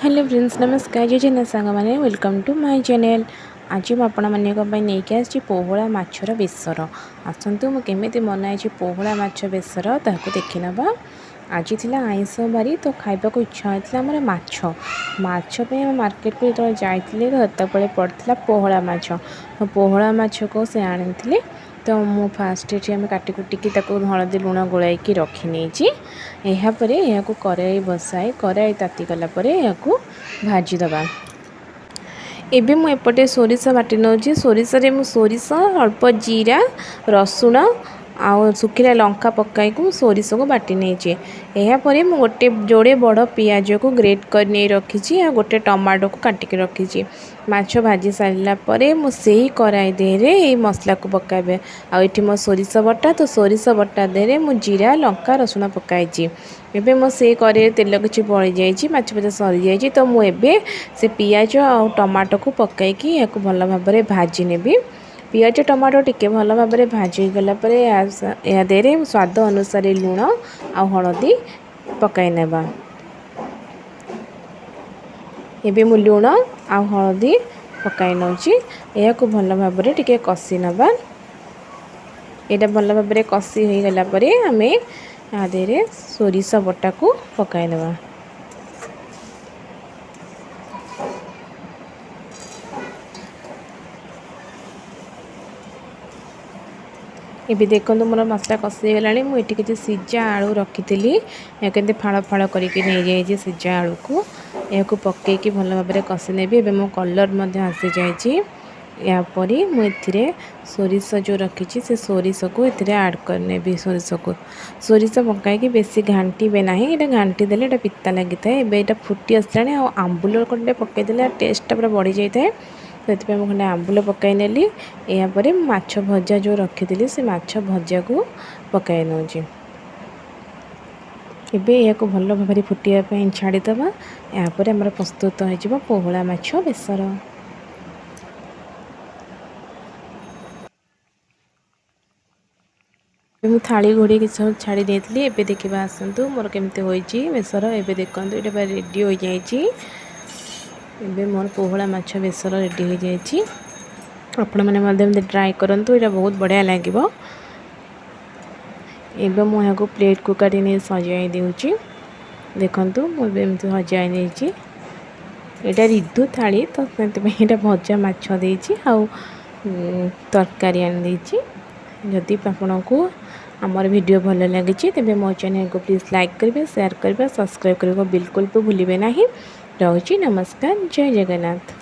Hello friends, ନମସ୍କାର। ଜୟ ଜଗନ୍ନାଥ ସାଙ୍ଗମାନେ, welcome to my channel. ଆଜି ମୁଁ ଆପଣମାନଙ୍କ ପାଇଁ ନେଇକି ଆସିଛି ପୋହଳା ମାଛର ବେସର। ଆସନ୍ତୁ, ମୁଁ କେମିତି ବନାଇଛି ପୋହଳା ମାଛ ବେସର, ତାହାକୁ ଦେଖିନେବା। ଆଜି ଥିଲା ଆଇଁଷ ବାରି, ତ ଖାଇବାକୁ ଇଚ୍ଛା ହେଇଥିଲା ଆମର ମାଛ। ମାଛ ପାଇଁ ଆମେ ମାର୍କେଟକୁ ଯେତେବେଳେ ଯାଇଥିଲେ, ତ ସେତେବେଳେ ପଡ଼ିଥିଲା ପୋହଳା ମାଛ। ତ ପୋହଳା ମାଛକୁ ସେ ଆଣିଥିଲେ, ତ ମୁଁ ଫାଷ୍ଟ ଏଠି ଆମେ କାଟି କୁଟିକି ତାକୁ ହଳଦୀ ଲୁଣ ଗୋଳାଇକି ରଖିନେଇଛି। ଏହାପରେ ଏହାକୁ କରେଇ ବସାଇ, କରେଇ ତାତିଗଲା ପରେ ଏହାକୁ ଭାଜିଦେବା। ଏବେ ମୁଁ ଏପଟେ ସୋରିଷ ବାଟି ନେଉଛି। ସୋରିଷରେ ମୁଁ ସୋରିଷ, ଅଳ୍ପ ଜିରା, ରସୁଣ ଆଉ ଶୁଖିଲା ଲଙ୍କା ପକାଇକି ମୁଁ ସୋରିଷକୁ ବାଟି ନେଇଛି। ଏହାପରେ ମୁଁ ଗୋଟେ ଯୋଡ଼େ ବଡ଼ ପିଆଜକୁ ଗ୍ରେଟ୍ କରି ନେଇ ରଖିଛି ଆଉ ଗୋଟେ ଟମାଟୋକୁ କାଟିକି ରଖିଛି। ମାଛ ଭାଜି ସାରିଲା ପରେ ମୁଁ ସେଇ କଡ଼ାଇ ଦେହରେ ଏଇ ମସଲାକୁ ପକାଇବେ। ଆଉ ଏଠି ମୋ ସୋରିଷ ବଟା, ତ ସୋରିଷ ବଟା ଦେହରେ ମୁଁ ଜିରା, ଲଙ୍କା, ରସୁଣ ପକାଇଛି। ଏବେ ମୋ ସେଇ କଡ଼େଇରେ ତେଲ କିଛି ବଳିଯାଇଛି, ମାଛ ଭଜା ସରିଯାଇଛି, ତ ମୁଁ ଏବେ ସେ ପିଆଜ ଆଉ ଟମାଟୋକୁ ପକାଇକି ଏହାକୁ ଭଲ ଭାବରେ ଭାଜି ନେବି। ପିଆଜ ଟମାଟୋ ଟିକେ ଭଲ ଭାବରେ ଭାଜି ହେଇଗଲା ପରେ ଏହା ଦେହରେ ସ୍ୱାଦ ଅନୁସାରେ ଲୁଣ ଆଉ ହଳଦୀ ପକାଇ ନେବା। ଏବେ ମୁଁ ଲୁଣ ଆଉ ହଳଦୀ ପକାଇ ନେଉଛି। ଏହାକୁ ଭଲ ଭାବରେ ଟିକେ କଷି ନେବା। ଏଇଟା ଭଲ ଭାବରେ କଷି ହୋଇଗଲା ପରେ ଆମେ ୟା ଦେହରେ ସୋରିଷ ବଟାକୁ ପକାଇ ନେବା। ଏବେ ଦେଖନ୍ତୁ, ମୋର ମସଲା କଷି ହେଇଗଲାଣି। ମୁଁ ଏଠି କିଛି ସିଝା ଆଳୁ ରଖିଥିଲି, ଏହାକୁ ଏମିତି ଫାଳ ଫାଳ କରିକି ନେଇଯାଇଛି ସିଝା ଆଳୁକୁ। ଏହାକୁ ପକାଇକି ଭଲ ଭାବରେ କଷି ନେବି। ଏବେ ମୋ କଲର୍ ମଧ୍ୟ ଆସିଯାଇଛି। ଏହାପରେ ମୁଁ ଏଥିରେ ସୋରିଷ ଯେଉଁ ରଖିଛି, ସେ ସୋରିଷକୁ ଏଥିରେ ଆଡ଼୍ କରିନେବି। ସୋରିଷକୁ, ସୋରିଷ ପକାଇକି ବେଶୀ ଘାଣ୍ଟିବେ ନାହିଁ। ଏଇଟା ଘାଣ୍ଟି ଦେଲେ ଏଇଟା ପିତା ଲାଗିଥାଏ। ଏବେ ଏଇଟା ଫୁଟି ଆସିଲାଣି ଆଉ ଆମ୍ବୁଲ ଖଣ୍ଡେ ପକାଇଦେଲେ ଟେଷ୍ଟଟା ପୁରା ବଢ଼ିଯାଇଥାଏ। ସେଥିପାଇଁ ମୁଁ ଖଣ୍ଡେ ଆମ୍ବୁଲ ପକାଇ ନେଲି। ଏହାପରେ ମାଛ ଭଜା ଯେଉଁ ରଖିଥିଲି, ସେ ମାଛ ଭଜାକୁ ପକାଇ ନେଉଛି। ଏବେ ଏହାକୁ ଭଲ ଭାବରେ ଫୁଟିବା ପାଇଁ ଛାଡ଼ିଦେବା। ଏହାପରେ ଆମର ପ୍ରସ୍ତୁତ ହୋଇଯିବ ପୋହଳା ମାଛ ବେସର। ମୁଁ ଥାଳି ଘୋଡ଼େଇକି ସବୁ ଛାଡ଼ି ଦେଇଥିଲି। ଏବେ ଦେଖିବା ଆସନ୍ତୁ ମୋର କେମିତି ହୋଇଛି ବେସର। ଏବେ ଦେଖନ୍ତୁ, ଏଇଟା ପୁରା ରେଡ଼ି ହୋଇଯାଇଛି। ଏବେ ମୋର ପୋହଳା ମାଛ ବେସର ରେଡ଼ି ହୋଇଯାଇଛି। ଆପଣମାନେ ମଧ୍ୟ ଏମିତି ଟ୍ରାଏ କରନ୍ତୁ, ଏଇଟା ବହୁତ ବଢ଼ିଆ ଲାଗିବ। ଏବେ ମୁଁ ଏହାକୁ ପ୍ଲେଟ୍କୁ କାଢ଼ି ନେଇ ସଜାଇ ଦେଉଛି। ଦେଖନ୍ତୁ, ମୁଁ ଏବେ ଏମିତି ସଜାଇ ନେଇଛି। ଏଇଟା ରିଧୁ ଥାଳି, ତ ସେଥିପାଇଁ ଏଇଟା ଭଜା ମାଛ ଦେଇଛି ଆଉ ତରକାରୀ ଆଣି ଦେଇଛି। ଯଦି ଆପଣଙ୍କୁ ଆମର ଭିଡ଼ିଓ ଭଲ ଲାଗିଛି, ତେବେ ମୋ ଚ୍ୟାନେଲକୁ ପ୍ଲିଜ୍ ଲାଇକ୍ କରିବେ, ସେୟାର କରିବେ, ସବସ୍କ୍ରାଇବ୍ କରିବାକୁ ବିଲକୁଲ ବି ଭୁଲିବେ ନାହିଁ। ରହୁଛି, ନମସ୍କାର, ଜୟ ଜଗନ୍ନାଥ।